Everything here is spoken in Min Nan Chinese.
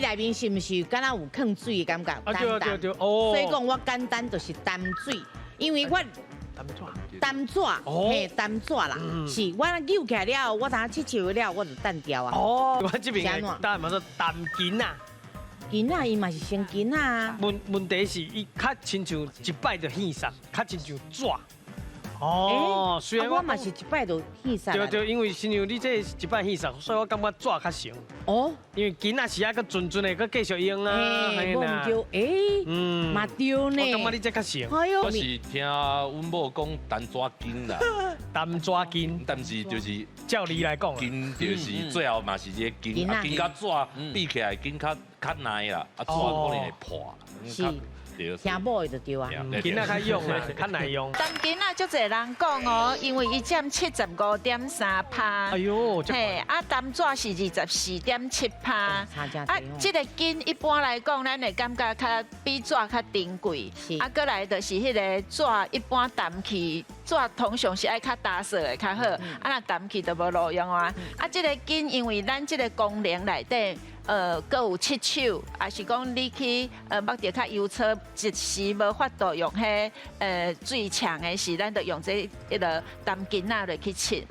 內面是毋是敢若有囥水的感覺？啊對對對，哦。所以講我簡單就是澹水，因為我澹紙，澹紙，嘿，澹紙啦，是我扭起來了後，我當切切了後，我就澹掉啊。哦，我這邊當然嘛說澹巾仔。巾仔伊嘛是生巾仔啊。問題是伊較親像一擺就戲殺，較親像紙。哦，雖然我嘛是一擺就戲殺。對對，因為親像你這一擺戲殺，所以我感覺紙較成。哦，因為巾仔是愛閣純純的，閣繼續用啊。嘿，無毋對，欸，嘛對呢。我感覺你這較成。我是聽阮某講澹紙巾啦。澹紙巾。但是就是照理來講，巾就是最後嘛是這個巾，啊巾佮紙比起來，巾較較耐啦，啊紙可能會破。是。聽某的就對啊，巾仔較用啊，較耐用。澹巾仔足濟人講哦，因為伊佔75.3趴。哎喲，嘿，啊澹紙是24.7趴。啊，這個巾一般來講，咱會感覺較比紙較珍貴。啊，閣來就是彼個紙一般澹去，紙通常是愛較焦色的較好，啊若澹去就無路用啊。啊，這個巾因為咱這個功能內底，閣有拭手，抑是講你去目著較油搓，一時無法度用彼水沖的時，咱就用這彼個澹巾仔來去拭。